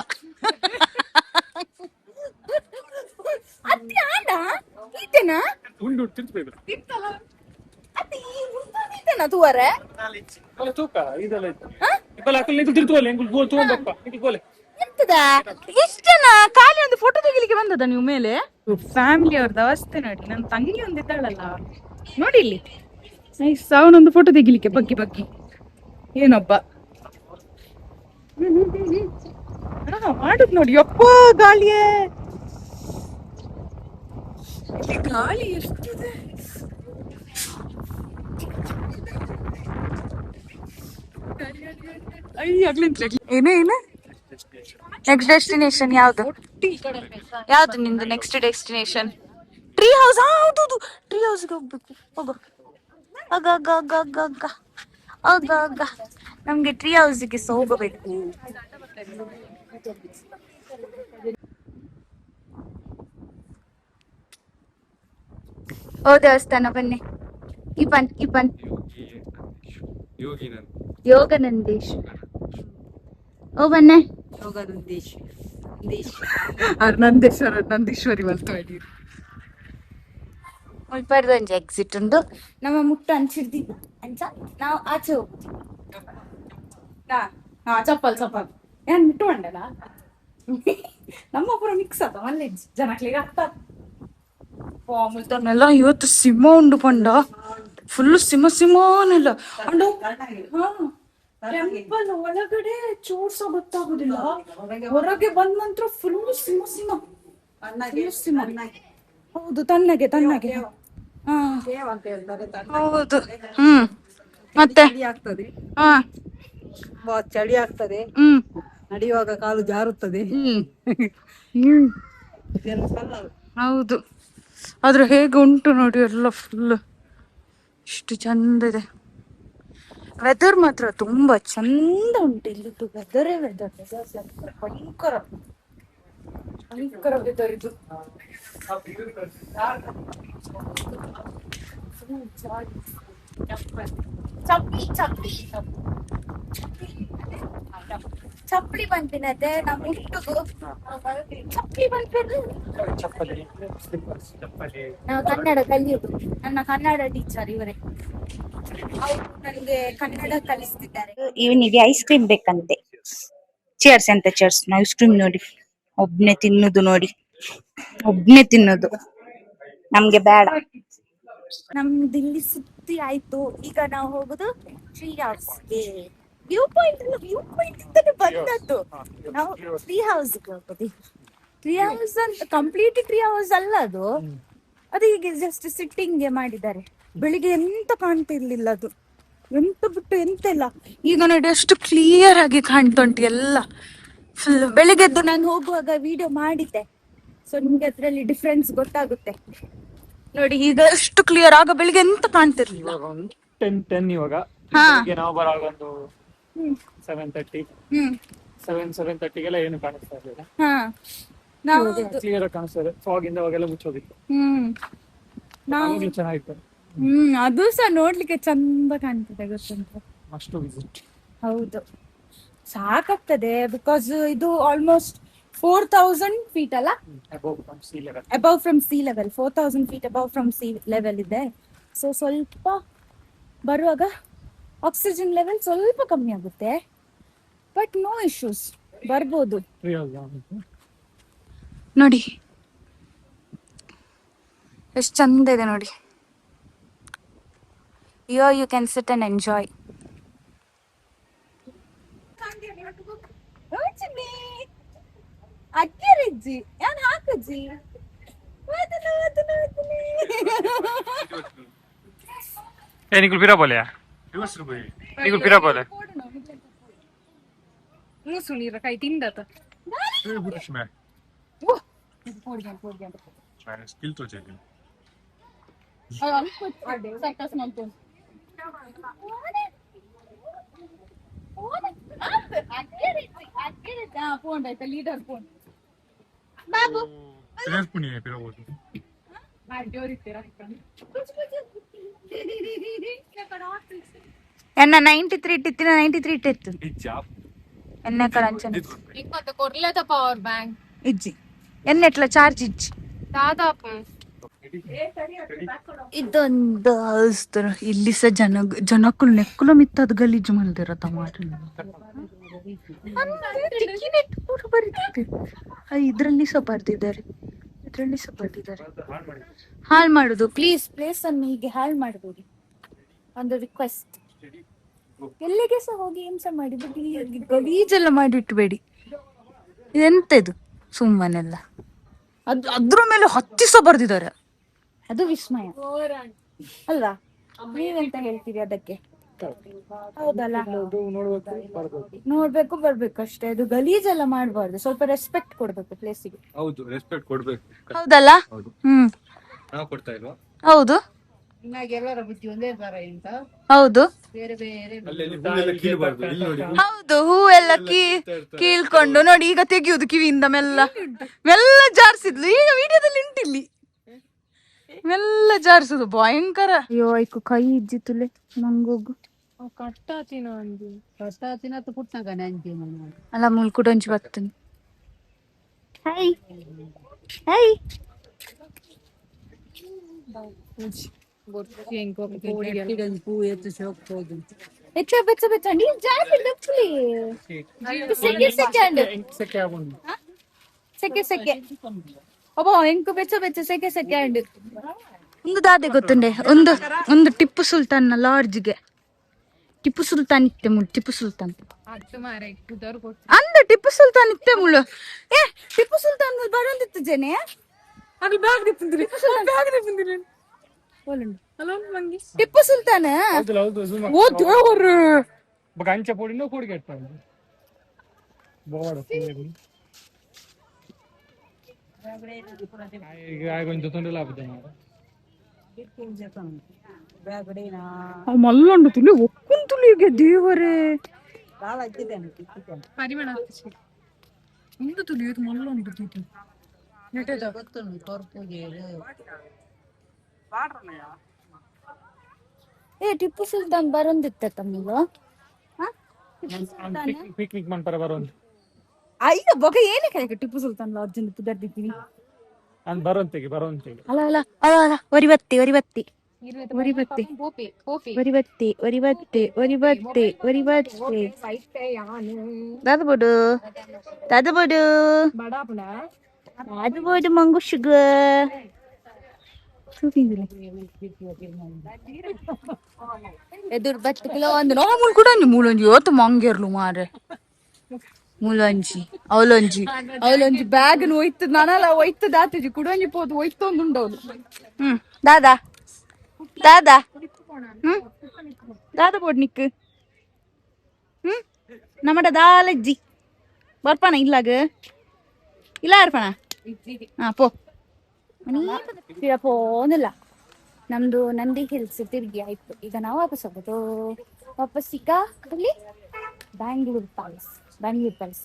ಅತ್ತೆ ಆಂಡ ಈತೆನಾ? ಉಂಡು ತಿಂತು. ಅತ್ತೆ, ಈ ಉಂಟು ತೂವರೆ. ತೂಕ ಇದೆಲ್ಲ ಇತ್ತು ಇಬ್ಬಲ್ಲ ಅಕ್ಕಲ್ ನಿಂತು ತಿರ್ತುವಲ್ಲ ಎಂಗುಲ್ ತೂಂಬಪ್ಪ ನಿಂತು ಬೋಲೆ. ಎಂತದ? ಇಷ್ಟನ ಖಾಲಿ ಒಂದು ಫೋಟೋ ತೆಗಿಲಿಕ್ಕೆ ಬಂದದ ನೀವು ಮೇಲೆ? ಫ್ಯಾಮಿಲಿ ಅವ್ರದ್ದು ಅವಸ್ಥೆ ನೋಡಿ. ನನ್ನ ತಂಗಿ ಒಂದಿದ್ದಾಳಲ್ಲ ನೋಡಿ ಇಲ್ಲಿ, ನೈಸ್. ಅವನೊಂದು ಫೋಟೋ ತೆಗಿಲಿಕ್ಕೆ ಬಗ್ಗಿ ಬಗ್ಗಿ ಏನೊಬ್ಬ ಮಾಡುದು ನೋಡಿ. ಯಪ್ಪ ಗಾಳಿಯೇ, ಇಲ್ಲಿ ಗಾಳಿ ಎಷ್ಟಿದೆ. ಏನೇ ಏನೇ ನೆಕ್ಸ್ಟ್ ಡೆಸ್ಟಿನೇಷನ್ ಯಾವುದು? ಯಾವುದು ನಿಂದು ನೆಕ್ಸ್ಟ್ ಡೆಸ್ಟಿನೇಷನ್? Tree house. ಹೌದು, ಟ್ರೀ ಹೌಸ್ಗೆ ಹೋಗ್ಬೇಕು. ಹೋಗು. ಅಗ ಅಗ ಅಗ ಅಗ ಅಗ ಅಗ ಅಗ ನಮ್ಗೆ ಟ್ರೀ ಹೌಸ್ಗೆ ಸಹ ಹೋಗಬೇಕು. ಓ ದೇವಸ್ಥಾನ ಬನ್ನಿ. ಇಪನ್ ಇಪನ್ ಯೋಗನಂದೀಶ್. ಓ ಬನ್ನೆ. ನಂದೇಶ್ವರ ನಂದೀಶ್ವರಿ ಮಲ್ತು ಅಡೀರು. ಮುಲ್ಪರ್ದೊಂಜಿ ಎಕ್ಸಿಟ್ ಉಂಟು. ನಮ್ಮ ಮುಟ್ಟ ಅಂಚಿಡ್ದಿ ಅಂಚ ನಾವು ಆಚೆ ಹೋಗುದು. ಹಾ ಚಪ್ಪಲ್ ಚಪ್ಪಲ್ ಏನ್ ಬಿಟ್ಟು ಬಂಡೆನಾ? ನಮ್ಮ ಪೂರ ಮಿಕ್ಸ್ ಆತ ಮಲ್ಲೆ ಜನಕ್ಲಿಗೆ ಅರ್ಥ. ಮುಲ್ತನೆಲ್ಲ ಇವತ್ತು ಸಿಂಹ ಉಂಡು ಪಂಡ ಫುಲ್ ಸಿಂಹ ಸಿಂಹನೆಲ್ಲ ಅಂಡು. ಟೆಂಪಲ್ ಒಳಗಡೆ ಚೂರ್ಸ ಗೊತ್ತಾಗುದಿಲ್ಲ, ಹೊರಗೆ ಬಂದ ನಂತರ ಫುಲ್ ಸಿಂಹ ಸಿಂಹ ಫುಲ್ ಸಿಂಹ. ಹೌದು, ತಣ್ಣಗೆ ತಣ್ಣಗೆ. ಹಾ ಹೌದು. ಹ್ಮ್ ಮತ್ತೆ ಆಗ್ತದೆ. ಹಾ. ತುಂಬಾ ಚಳಿ ಆಗ್ತದೆ. ಹ್ಮ್. ನಡೆಯುವಾಗ ಕಾಲು ಜಾರುತ್ತದೆ. ಹ್ಮ್ ಹ್ಮ್ ಹೌದು, ಆದ್ರೆ ಹೇಗೆ ಉಂಟು ನೋಡಿ ಎಲ್ಲ ಫುಲ್ ಇಷ್ಟು ಚಂದ ಇದೆ. ವೆದರ್ ಮಾತ್ರ ತುಂಬಾ ಚಂದ ಉಂಟು ಇಲ್ಲಿದ್ದು. ವೆದರೇ ವೆದರ್, ಭಯಂಕರ ಭಯಂಕರ ವೆದರ್ ಇದು. ಚಪ್ಪಲಿ ಚಪ್ಪಲಿ ಚಪ್ಪಲಿ ಬಂತಿನತೆ ನಮ್ಮ ಹುಟ್ಟುಗು ಚಪ್ಪಲಿ ಬಂತಿದ್ದು. ಚಪ್ಪಲಿ, ಸ್ಲಿಪ್ಪರ್ಸ್, ಚಪ್ಪಲಿ. ನಾವು ಕನ್ನಡ ಕಲಿಯುದು. ನನ್ನ ಕನ್ನಡ ಟೀಚರ್ ಇವರೇ. ಅವರು ನನಗೆ ಕನ್ನಡ ಕಲಿಸ್ತಿದ್ದಾರೆ. ಇವನಿಗೆ ಐಸ್ ಕ್ರೀಮ್ ಬೇಕಂತೆ. ಚೇರ್ಸ್ ಅಂತ ಚೇರ್ಸ್. ಐಸ್ ಕ್ರೀಮ್ ನೋಡಿ, ಒಬ್ನೇ ತಿನ್ನುದು ನೋಡಿ, ಒಬ್ನೇ ತಿನ್ನುದು, ನಮ್ಗೆ ಬೇಡ. ನಮ್ದು ಇಲ್ಲಿ ಸುತ್ತಿ ಆಯ್ತು. ಈಗ ನಾವು ಹೋಗುದು ಟ್ರೀ ಹೌಸ್ಗೆ. ವ್ಯೂ ಪಾಯಿಂಟ್ ಅಲ್ಲ, ವ್ಯೂ ಪಾಯಿಂಟ್ ಇಂದಾನೆ ಬಂದದ್ದು. ನಾವು ಟ್ರೀ ಹೌಸ್ಗೆ ಹೋಗುದು. ಟ್ರೀ ಹೌಸ್ ಅಂತ ಕಂಪ್ಲೀಟ್ ಟ್ರೀ ಹೌಸ್ ಅಲ್ಲ ಅದು. ಅದು ಹೀಗೆ ಜಸ್ಟ್ ಸಿಟ್ಟಿಂಗ್ ಮಾಡಿದ್ದಾರೆ. ಬೆಳಿಗ್ಗೆ ಎಂತ ಕಾಣ್ತಿರ್ಲಿಲ್ಲ ಅದು, ಎಂತ ಬಿಟ್ಟು ಎಂತ ಇಲ್ಲ. ಈಗ ನೋಡಿ ಅಷ್ಟು ಕ್ಲಿಯರ್ ಆಗಿ ಕಾಣ್ತುಂಟು ಎಲ್ಲ ಫುಲ್. ಬೆಳಿಗ್ಗೆದ್ದು ನಾನು ಹೋಗುವಾಗ ವಿಡಿಯೋ ಮಾಡಿದ್ದೆ, ಸೊ ನಿಮ್ಗೆ ಅದ್ರಲ್ಲಿ ಡಿಫ್ರೆನ್ಸ್ ಗೊತ್ತಾಗುತ್ತೆ. ನೋಡಿ ಈಗ ಅಷ್ಟು ಕ್ಲಿಯರ್. ಆಗ ಬೆಳಿಗ್ಗೆ ಎಂತ ಕಾಣ್ತಿರ್ಲಿಲ್ಲ. ಇವಾಗ ಒಂದು 10:10 ಇವಾಗ. ಬೆಳಿಗ್ಗೆ ನಾವು ಬರುವಾಗ ಒಂದು 7:30, 7:30ಗೆಲ್ಲ ಏನು ಕಾಣಿಸ್ತಾ ಇರ್ಲಿಲ್ಲ. ಹಾ ನಾವು ಕ್ಲಿಯರ್ ಆಗಿ ಕಾಣಿಸ್ತಾ ಇದೆ. ಫಾಗ್ ಇಂದ ಅವಾಗೆಲ್ಲ ಮುಚ್ಚೋಗಿತ್ತು. ನಾವು ಆವಾಗ್ಲೂ ಚೆನ್ನಾಗಿತ್ತು. ಅದು ಸಹ ನೋಡ್ಲಿಕ್ಕೆ ಚಂದ ಕಾಣ್ತದೆ ಗೊತ್ತುಂಟು. Must visit. ಹೌದು, ಸಾಕಾಗ್ತದೆ because ಇದು ಆಲ್ಮೋಸ್ಟ್ 4000 ಫೀಟ್ ಅಲ್ಲ? Above from sea level. Above from sea level, 4000 feet above from sea level ಇದೆ. ಸೊ ಸ್ವಲ್ಪ ಬರುವಾಗ ಆಕ್ಸಿಜನ್ ಲೆವೆಲ್ ಸ್ವಲ್ಪ ಕಮ್ಮಿ ಆಗುತ್ತೆ, ಬಟ್ ನೋ ಇಶ್ಯೂಸ್, ಬರ್ಬೋದು. Tree house. ನೋಡಿ ಎಷ್ಟು ಚಂದ ಇದೆ ನೋಡಿ. Yo you can sit and enjoy. ಅಕ್ಕಿರಿಜ್ಜಿ ಯಾನ್ ಹಾಕುಜ್ಜಿ. ವಾದನ ವಾದನ ವಾದನ. ಏ ನಿಕುಲ್ ಪಿರಾ ಬೋಲೆ, ನಿಕುಲ್ ಪಿರಾ ಬೋಲೆ. ಮೂಸುಣೀರ ಕೈ ತಿಂದತ. ಸ್ಕಿಲ್ ತೋಚೆ. ಸರ್ಕಸ್ ಮಂತು. ಫೋನ್ ಆಯ್ತಾ? Leader phone. ಎನ್ನ 93 ಇಟ್ಟಿತ್ತಿನ 93 ಇಟ್ಟಿತ್ತು ಎನ್ನ ಕಡೆ ಅಂಚನೆ. ಕೊರ್ಲೆದ ಪವರ್ ಬ್ಯಾಂಕ್. ಇಜ್ಜಿ, ಎನ್ನೆಟ್ಲ ಚಾರ್ಜ್ ಇಜ್ಜಿ. ದಾದಾಪು. ಇದೊಂದು ಹೌಸ್. ಇಲ್ಲಿ ಸಹ ಜನ ಜನಕ್ಕೂ ನೆಕ್ಕುಲ ಮಿತ್ತದ ಗಲೀಜು ಮಲ್ದಿರ ತಮಾಟ ಬರೀತಿದೆ. ಇದ್ರಲ್ಲಿ ಸಹ ಬರ್ದಿದ್ದಾರೆ. ಇದರಲ್ಲಿ ಸಹ ಬರ್ದಿದ್ದಾರೆ. ಹಾಳು ಮಾಡುದು ಪ್ಲೀಸ್, ಪ್ಲೇಸ್ ಅನ್ನು ಹೀಗೆ ಹಾಳು ಮಾಡಬೇಡಿ, ಒಂದು ರಿಕ್ವೆಸ್ಟ್. ಎಲ್ಲಿಗೆ ಸಹ ಹೋಗಿ ಹಿಂಸೆ ಮಾಡಿ, ಬಟ್ ಇಲ್ಲಿ ಗಲೀಜೆಲ್ಲ ಮಾಡಿಟ್ಬೇಡಿ. ಇದೆಂತ ಇದು ಸುಮ್ಮನೆಲ್ಲ ಅದು ಅದ್ರ ಮೇಲೆ ಹತ್ತಿಸ ಬರ್ದಿದ್ದಾರೆ. ಅದು ವಿಸ್ಮಯ ಅಲ್ವಾ? ನೀವೆಂತ ಹೇಳ್ತೀರಿ ಅದಕ್ಕೆ? ಹೌದಲ್ಲ? ನೋಡ್ಬೇಕು ಬರ್ಬೇಕು ಅಷ್ಟೇ. ಅದು ಗಲೀಜೆಲ್ಲ ಮಾಡಬಾರ್ದು, ಸ್ವಲ್ಪ ರೆಸ್ಪೆಕ್ಟ್ ಕೊಡ್ಬೇಕು ಪ್ಲೇಸಿಗೆ. ಹೌದು, ರೆಸ್ಪೆಕ್ಟ್ ಕೊಡ್ಬೇಕು. ಹೌದಲ್ಲ? ಹೌದು. ಹ್ಮ್. ನಾವು ಕೊಡ್ತಾ ಇಲ್ವಾ? ಹೌದು ಹೌದು. ಅಲ್ಲಿ ಹೂವೆಲ್ಲ ಕೀಳ್ಬಾರ್ದು, ಇಲ್ಲಿ ನೋಡಿ. ಹೌದು, ಹೂವೆಲ್ಲ ಕೀಳ್ಕೊಂಡು ನೋಡಿ. ಈಗ ತೆಗೆಯುವುದು ಕಿವಿಯಿಂದ ಮೆಲ್ಲ ಮೆಲ್ಲ ಜಾರಿಸಿದ್ಲು. ಈಗ ವಿಡಿಯೋದಲ್ಲಿ ಉಂಟಿಲ್ಲಿ ಮೆಲ್ಲ ಜಾರಿಸುದು, ಭಯಂಕರ. ಅಯ್ಯೋ, ಐಕು ಕೈ ಇಜ್ಜಿತುಲೆ ಮಂಗೋಗು. ಅಲ್ಲ, ಮುಲ್ಕುಡೊಂಚಿ ಬರ್ತದೆ. Hi hi. ಹೆಚ್ಚ ಬೆಚ್ಚ ಬೆಚ್ಚ ನೀರು ಜಾಸ್ತಿ ದಪ್ಪಲಿ. ಸೆಕೆ ಸೆಕೆ ಅಂಡ್ ಸೆಕೆ ಆಗುಂಡು. ಸೆಕೆ ಸೆಕೆ ಅಬ್ಬಾ, ಎಂಕು ಬೆಚ್ಚ ಬೆಚ್ಚ ಸೆಕೆ ಸೆಕೆ ಅಂಡ್. ಒಂದು ದಾದೆ ಗೊತ್ತುಂಡೆ, ಒಂದು ಒಂದು ಟಿಪ್ಪು ಸುಲ್ತಾನ್ ಲಾಡ್ಜ್ಗೆ. ಟಿಪ್ಪು ಸುಲ್ತಾನ್ ಇತ್ತೆ ಮುಳು, ಟಿಪ್ಪು ಸುಲ್ತಾನ್ ಅಂದ ಟಿಪ್ಪು ಸುಲ್ತಾನ್ ಇತ್ತೆ ಮುಳು. ಏ, ಟಿಪ್ಪು ಸುಲ್ತಾನ್ ಬರೋಂದಿತ್ತು ಜನೆ. ಅದು ಬ್ಯಾಗ್ ದಿಪ್ಪುಂದಿರಿ, ಬ್ಯಾಗ್ ದಿಪ್ಪುಂದಿರಿ. ಟಿಪ್ಪು ಸುಲ್ತಾನ್. ಹೌದಲ್ಲ? ಹೌದು, zoom. ಓ ದೇವರು! ಬೊಕ ಅಂಚೆ ಪೊಡಿನೋ ಕೂಡಿಗೆ ಬೋವಾಡ. ಈಗ ಒಂಜಿ ತೊಂದರೆ ಆಪುಜ ಮಾರ್ರೆ. ಮಲ್ಲೊಂಡು ತುಳಿ ಒಕ್ಕುನ್ ತುಳಿಗೆ, ದೇವರೇ! ಉಂದು ತುಳಿ ಇದು ಮಲ್ಲೊಂಡು ತುಳಿ. ಏ, ಟಿಪ್ಪು ಸುಲ್ತಾನ್ ಬರೋಂದಿತ್ತ ತಮ್ಮಲು. ಪಿಕ್ನಿಕ್ ಮನ್ಪರ ಬರೋಂದು. ಅಯ್ಯೋ, ಬೊಕ ಏನೇ ಕಾಯಕ ಟಿಪ್ಪು ಸುಲ್ತಾನ್ ಲಾಡ್ಜ್ ಅಂತ ಪುದರ್ದಿದ್ದೀನಿ. ನಾನು ಬರೋಂತೆಗೆ ಬರೋಂತೆಗೆ. ಅಲ್ಲ ಅಲ್ಲ ಅಲ್ಲ ಅಲ್ಲ, ಒರಿ ಬತ್ತಿ, ಒರಿ ಬತ್ತಿ, ಒರಿ ಬತ್ತಿ, ಒರಿ ಬತ್ತಿ, ಒರಿ ಬತ್ತಿ, ಒರಿ ಬತ್ತಿ, ಒರಿ ಬತ್ತಿ. ದಾದ ಬೋಡು, ದಾದ ಬೋಡು, ದಾದ ಬೋಡು ಮಂಗು ಶುಗರ್. ಎದುರು ಬತ್ತು ಕಿಲೋ ಒಂದು. ನೋ ಮುಲ್ ಕೂಡ ಮೂಲೊಂಜಿ ಯೋತು ಮಂಗೇರ್ಲು ಮಾರೆ. ಮೂಲೊಂಜಿ ಅವಲೊಂಜಿ. ಅವಲೊಂಜಿ ಬ್ಯಾಗ್ ಒಯ್ತು, ನನಲ ಒಯ್ತು ದಾತಜಿ ಕುಡೊಂಜಿ ಪೋದು ಒಯ್ತೊಂದುಂಡವನು. ಹ್ಮ್, ದಾದಾ ದಾದಾ. ಹ್ಮ್, ದಾದ ಬೋಡ್ ನಿಕ್. ಹ್ಮ್, ನಮ್ಮಡ ದಾಲಜ್ಜಿ ಬರ್ಪಾನ ಇಲ್ಲಾಗ ಇಲ್ಲ ಇರ್ಪಾನ. ಹಾ, ಪೋ. ಪೋನಿಲ್ಲ. ನಮ್ದು ನಂದಿ ಹಿಲ್ಸ್ ತಿರುಗಿ ಆಯ್ತು. ಈಗ ನಾವು ವಾಪಸ್ ಹೋಗೋದು. ವಾಪಸ್ ಈಗ ಅಲ್ಲಿ ಬ್ಯಾಂಗ್ಳೂರ್ ಪ್ಯಾಲೇಸ್, ಬ್ಯಾಂಗ್ಳೂರ್ ಪ್ಯಾಲೇಸ್.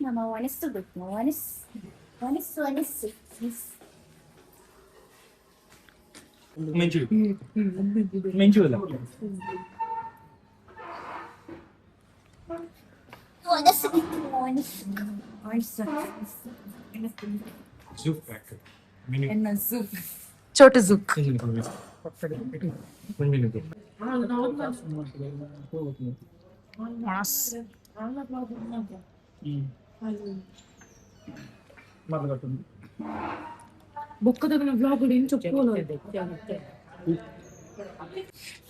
ನಮ್ಮ ಒಣಸು ಬೇಕು, ಒಣಸ್ ಒಣಸು ಒಣಸು. ಮೆಂಚು ಅಲ್ಲ. ಒಣಸು ಬೇಕು, ಒಣಸು ಒಣಸು. ಚೋಟು ಜುಕ್.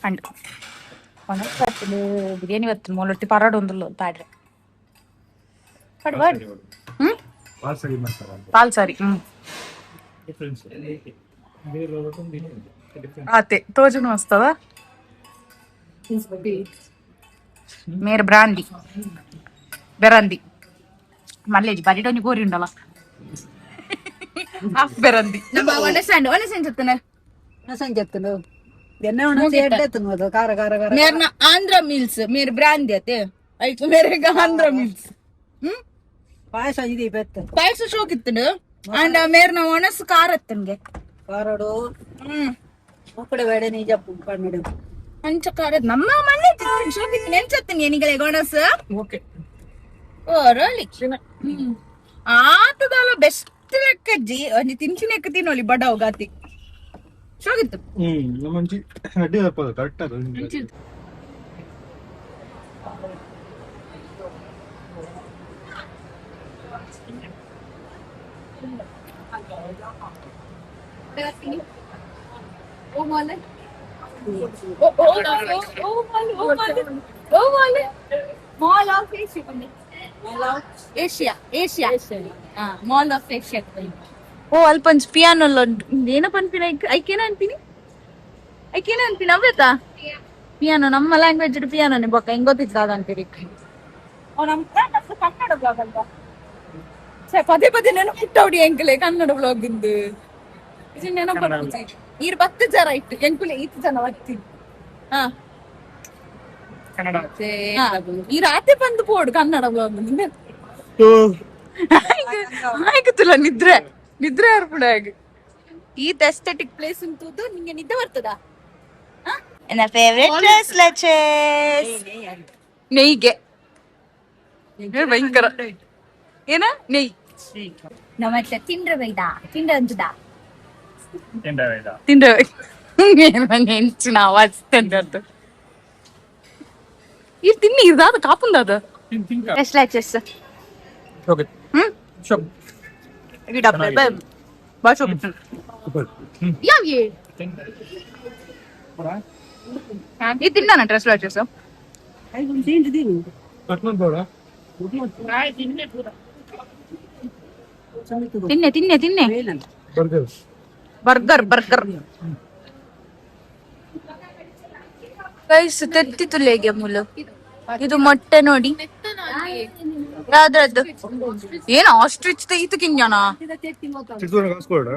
ಅಂಡ್ ಬಿರಿಯಾನಿ ಬರ್ತದೆ. ಮೊಲೊಟ್ಟಿ ಪರಾಡು ಒಂದುಲ್ಲ ಪಾಡ್ರೆ ಪಾಡು ಪಾಡು. ಹ್ಮ್, ಪಾಲ್ ಸಾರಿ. ಹ್ಮ್, ಆತೆ ತೋಜನು ಮಸ್ತದ. ಮೇರ್ ಬ್ರಾಂದಿ ಬೆರಂದಿ ಮಲ್ಲೇಜ್ ಬರಿಡೊಂಜಿ ಗೋರಿ ಉಂಡಲ್ಲ, ಹಾಫ್ ಬೆರಂದಿ. ನಮ್ಮ ಒಣಸಂಡ್ ಒಣಸಂಡ್ చెప్తున్నారు. ಮೇರ್ನ ಆಂಧ್ರ ಮಿಲ್ಸ್, ಮೇರ್ ಬ್ರಾಂದಿ ಅತೆ ಐಕ್ ಮೇರೆಗ ಆಂಧ್ರ ಮಿಲ್ಸ್. ಹ್ಮ್, ಪಾಯಸ ಇದೆ ಬೆತ್ತ. ಪಾಯಸ ಶೋಕಿತ್ತುಂಡು ಅಂಡ ಮೇರ್ನ ಒಣಸು ಖಾರತ್ತನ್ಗೆ. ಕಾರಡು. ಹ್ಮ್. ಮಕ್ಕಳು ಬೇಡ ನಿಜ ಕನ್ನಡ. ಅಂಚ ಖಾರ ನಮ್ಮ ಮನೆ ಶೋಕಿತ್ತು ನೆನ್ಸತ್ತನ್ಗೆ ನಿಗಲೆ ಒಣಸು. ಓಕೆ. ಓ ರೋಲಿ ಆತದಲ್ಲ ಬೆಸ್ಟ್ ಲೆಕ್ಕಜ್ಜಿ. ಒಂಜಿ ತಿನ್ಸಿನೆಕ್ ತಿನ್ನೋಲಿ ಬಡವ್ ಗಾತಿ. ಶೋಗಿತ್ತು. ನಮ್ಮಂಚಿ ಅಡ್ಡಿ ಕರೆಕ್ಟ್ ಅದು. ಓ ಮಾಲೆ, ಓ ಓ ಓ ಮಾಲೆ, ಓ ಮಾಲೆ, ಓ ಮಾಲೆ. ಮಾಲ್ ಆಫ್ ಏಷ್ಯಾ ಬಂದೆ. ಏಷ್ಯಾ, ಏಷ್ಯಾ, ಹಾ, ಮಾಲ್ ಆಫ್ ಏಷ್ಯಾ. ಓ ಅಲ್ಪ ಒಂಜಿ ಪಿಯಾನೋ ಉಂಟು. ಏನ ಪನ್ಪಿನ? ಐಕೇನ ಅನ್ಪಿನಿ, ಐಕೇನ ಅನ್ಪಿನ ಅವ್ಯತಾ ಪಿಯಾನೋ. ನಮ್ಮ ಲ್ಯಾಂಗ್ವೇಜ್ ಪಿಯಾನೋನೆ ಬೊಕ್ಕ ಹೆಂಗ್ ಗೊತ್ತಿತ್ತು ಅದಂತೀರಿ. ಓ, ನಮ್ಮ ಕನ್ನಡ ಬ್ಲಾಗ್ ಅಲ್ವಾ? ಛೆ, ಪದೇ ಪದೇ ನೆನಪಿಟ್ಟವಡಿ ಎಂಕಲೆ ಕನ್ನಡ ಬ್ಲಾಗ್ ಇಂದು ಇದು ನೆನಪು. ಈರ್ 10 ಜನ ಇಟ್ಟು ಎಂಕುಲೆ ಈತ್ ಜನ ಬತ್ತಿ. ಹಾ. ಕನ್ನಡ. ಹಾ, ಈ ರಾತ್ರಿ ಬಂದು ಪೋಡು ಕನ್ನಡ ಬ್ಲಾಗ್. ಆಯ್ಕುತ್ತಲ್ಲ, ನಿದ್ರೆ ನಿದ್ರೆ ಅರ್ಪುಡ. ಈತ ಎಸ್ಥೆಟಿಕ್ ಪ್ಲೇಸ್ ಉಂಟು, ನಿಂಗೆ ನಿದ್ದೆ ಬರ್ತದಾ? ನನ್ನ ಫೇವರೇಟ್ ಲೆಚೆಸ್. ನೆಯ್ಗೆ ಏ ಭಯಂಕರ ಏನ ನೆಯ್. ನಮ್ಮ ಹತ್ರ ತಿಂಡ್ರೆ ಬೈದ ತಿಂಡ್ರೆ ಅಂಜುದ. ತಿಂದ್ರೆ ಹೆಂಚಿನ ಆವಾಜ್ ತಂದದ್ದು. ಇದು ತಿನ್ನಿ, ಇದಾದ ಕಾಪುಂದಾದ. ಎಷ್ಟು ಲೆಚೆಸ್? ಓಕೆ. ಹ್ಮ್ ಬಾಳ್ ಶೋಕಿತ್ತು. ಯಾವ? ಇದು ತಿಂದಾನ ಡ್ರೆಸ್ ಲೆಚೆಸ್? ಕಟ್ ಮಾಡ್ಬೇಡ. ತಿನ್ನೆ ತಿನ್ನೆ ತಿನ್ನೆ. ಬರ್ಗರ್. Burger burger. Guys, ತೆತ್ತಿ ತುಲೆಗೆ ಮುಲು. ಇದು ಮೊಟ್ಟೆ ನೋಡಿ, ಯಾವ್ದ್ರದ್ದು? ಏನ್ ಆಸ್ಟ್ರಿಚ್ ಈತ ಕಿಂಜಾನ? ಚಿಕ್ಕದೂರ ಕಾಸು ಕೊಡ.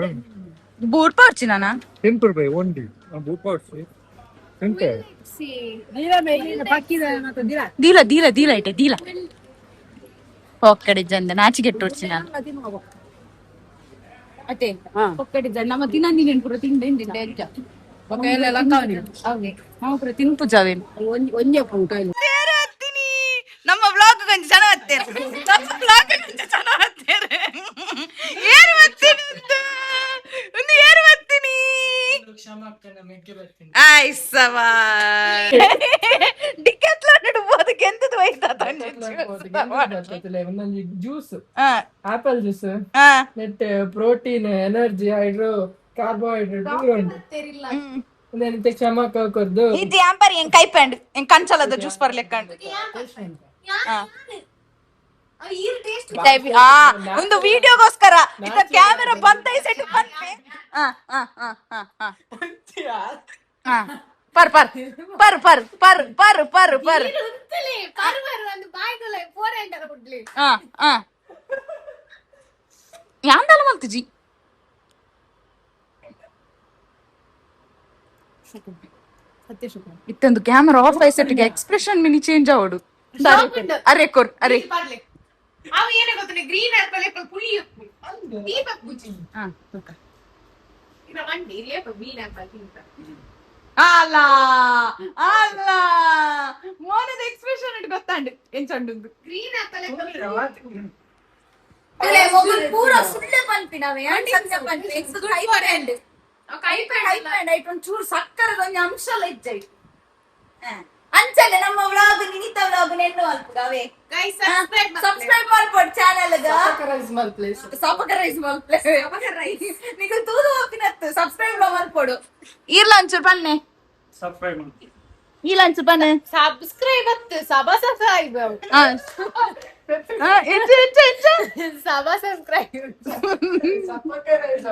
ಬೋರ್ ಪಾರ್ಚಿ ನಾನ. 10 ರೂಪಾಯಿ ಒಂಡಿ ಬೂಟ್ ಪಾಡ್ಸಿ ಎಂತ? ದೀಲ ದೀಲ ದೀಲ ಇಟ್ಟೆ ದೀಲ ಒಕ್ಕಡೆ ಜಂದ ನಾಚಿಗೆಟ್ಟು ನಾನು. ಅತ್ತೆ ಒಕ್ಕಡಿದ್ದ ನಮ್ಮ ತಿನ್ನಂದಿನ ಪೂರ ತಿಂಡೆ ತಿಂಡೆ ಅಂಚ. ನಾವು ಪೂರ ತಿನ್ಪು ಜಾವೇನು. ಒಂಜೆ ಕಾಯಿಲೆ. ನಮ್ಮ ಬ್ಲಾಗ್ ಕೊಂಚ ಜನ ಹತ್ತೇರೆ, ನಮ್ಮ ಬ್ಲಾಗ್ ಕೊಂಚ ಜನ ಹತ್ತೇರೆ. ಏರು ಬರ್ತೀನಿ ಒಂದು, ಏರು ಬರ್ತೀನಿ. ಆಯ್ಸವಾ ಡಿಕೆತ್ಲಾನ್ ಇಡ್ಬೋದು ಗೆಂದದ ಹೋಯ್ತಾ. ಜ್ಯೂಸ್, ಆಪಲ್ ಜ್ಯೂಸ್ ನೆಟ್ ಪ್ರೋಟೀನ್, ಎನರ್ಜಿ, ಹೈಡ್ರೋ ಕಾರ್ಬೋಹೈಡ್ರೇಟ್ ಪೂರ ಉಂಟು. ಉಂದೆನಿತ್ತೆ ಕ್ಷಮಕ ಕೊರ್ದು. ಇದು ಯಾಂಪರ್ ಎಂಗ್ ಕೈಪಂಡ್ ಎಂಗ್ ಕಂಚಲದ ಜ್ಯೂಸ್ ಬರ್ಲೆಕ್ಕಂಡು. ಆ ಒಂದು ವಿಡಿಯೋಗೋಸ್ಕರ ಇತ್ತ ಕ್ಯಾಮೆರಾ ಬಂತ ಸೆಟ್ ಪನ್ಪೆ. ಆ ಆ ಆ ಆ ಆ ಆ ಪರ್ ಪರ್ ಪರ್ ಪರ್ per per per per. ಆ ಆ ಯಾಂದಲ ಮಲ್ತಿಜಿ. ಇತ್ತೊಂದು ಕ್ಯಾಮೆರಾ ಆಫ್ ಐಸೆಟ್ಟಿಗೆ ಎಕ್ಸ್ಪ್ರೆಷನ್ ಮಿನಿ ಚೇಂಜ್ ಆವಡು. ಅರೆ ಕೊರ್ ಅರೆ. ಅವು ಏನೇ ಗೊತ್ತನೆ, ಗ್ರೀನ್ ಆಪಲ್ ಪುಳಿ ದೀಪಕ್ ಬುಜ್ಜಿ. ಇರ ಮಂಡಿ ಇರ್ಲೇಪ ಗ್ರೀನ್ ಆಪಲ್ ತಿಂತ. ಅಲ್ಲ ಅಲ್ಲ, ಮೋನದ ಎಕ್ಸ್ಪ್ರೆಷನ್ ಇಟ್ಟು ಗೊತ್ತಾಂಡ್ ಎಂಚಂಡು. ಗ್ರೀನ್ ಆಪಲ್ ಪೂರ ಸುಳ್ಳೆ ಪನ್ಪಿನವೆ ಸತ್ಯ ಪನ್ಪಿ ಕೈಪಂಡ್ ಕೈಪಂಡ್ ಐಟ್ ಒಂಚೂರು ಸಕ್ಕರೆದ ಒಂಜಿ ಅಂಶಲ ಇಜ್ಜೈ. ಅಂಚನೆ ನಮ್ಮ ವ್ಲಾಗ್ ನಿನಿತ ವ್ಲಾಗ್ ನೆನ್ನು ಅಲ್ಪುಗವೇ. ಗೈಸ್, ಸಬ್ಸ್ಕ್ರೈಬ್ ಸಬ್ಸ್ಕ್ರೈಬ್ ಮಾಡ್ಕೊಡ್ ಚಾನೆಲ್. Small place. ಸಪಕ ರೈಸ್ ಮಲ್ಪ್ಲೆ, ಸಪಕ ರೈಸ್ ನಿಗಲ್ ತೂದು ಹೋಪಿನತ್ತು ಸಬ್ಸ್ಕ್ರೈಬ್ ಮಲ್ಪೊಡು. ಈರ್ಲ ಒಂಚೂರು ಪನ್ನೆ. ಸಬ್ಸ್ಕ್ರೈಬ್ ಮಾಡಿ. ಈರ್ಲ ಒಂಚೂರು ಪನ್ನೆ. ಸಬ್ಸ್ಕ್ರೈಬ್ ಅತ್ತು ಸಬಾ ಸಬ್ಸ್ಕ್ರೈಬ್. ಎಂಚ ಎಂಚ ಎಂಚ? ಸಬಾ ಸಬ್ಸ್ಕ್ರೈಬ್. ಸಪಕ ರೈಸ್,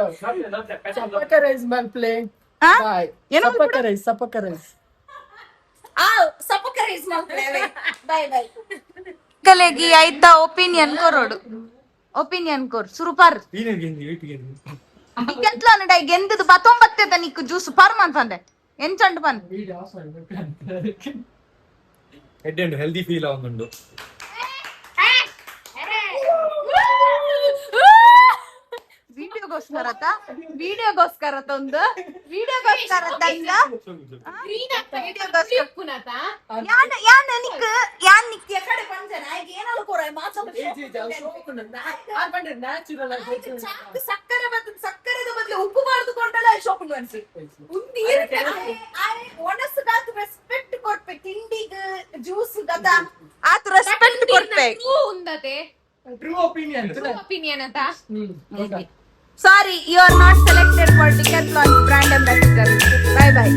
ಸಪಕ ರೈಸ್ ಸ್ಮಾಲ್ ಪ್ಲೇ. ಬಾಯ್. ಸಪಕ ರೈಸ್, ಸಪಕ ರೈಸ್. ಆ ಸಪಕ ರೈಸ್ ಮಲ್ಪ್ಲೆ. Bye bye. ಕಲೆಗಿ ಐತ ಒಪಿನಿಯನ್ ಕೊರೋಡು, ಒಪಿನಿಯನ್ ಕೊರ್ ಸುರುಪಾರ್. ಗೆಂತ್ಲ ನಡ ಗೆಂದದು ಪತ್ತೊಂಬತ್ತೆ ನಿಕ್ಕು ಜ್ಯೂಸ್ ಪರ್ ಪಂದೆ ಎಂಚಂಡು ಪನ್. ವಿಡಿಯೋ ಆಫ್ ಮಾಡ್ಬೇಕು. ಹೆಡ್ ಅಂಡ್ ಹೆಲ್ದಿ ಫೀಲ್ ಆಗುಂಡು. ವಿಡಿಯೋಗೋಸ್ಕರ ವಿಡಿಯೋಗೋಸ್ಕರ ತಂದು ವಿಡಿಯೋಗೋಸ್ಕರ ತಂದ. ಗ್ರೀನ್ ಆಪಲ್ ಪುನತ. ಯಾನ್ ಯಾನ್ ನಿಕ್ ಯಾನ್ ನಿಕ್ ಎಕಡೆ ಪಂಜನ ಆಯ್ಕೆ ಏನಾದ್ರು ಕೊರ ಮಾತು. ನ್ಯಾಚುರಲ್. ಸಕ್ಕರೆ ಬರ್ತದೆ, ಸಕ್ಕರೆದ. ಬದಲು ಉಪ್ಪು ಮಾಡಿದುಕೊಂಡಲ್ಲ ಶಾಪಿಂಗ್ ಅನ್ಸಿ. ಒಣಸುಗಾತ್ ರೆಸ್ಪೆಕ್ಟ್ ಕೊಡ್ಪೆ, ತಿಂಡಿಗ್ ಜ್ಯೂಸ್ ಗತ. ಆತ ರೆಸ್ಪೆಕ್ಟ್ ಕೊಡ್ಪೆ. ಉಂದತೆ. True opinion. ಒಪಿನಿಯನ್ ಅಂತ. Sorry, you are not selected for Decathlon brand ambassador. Bye bye.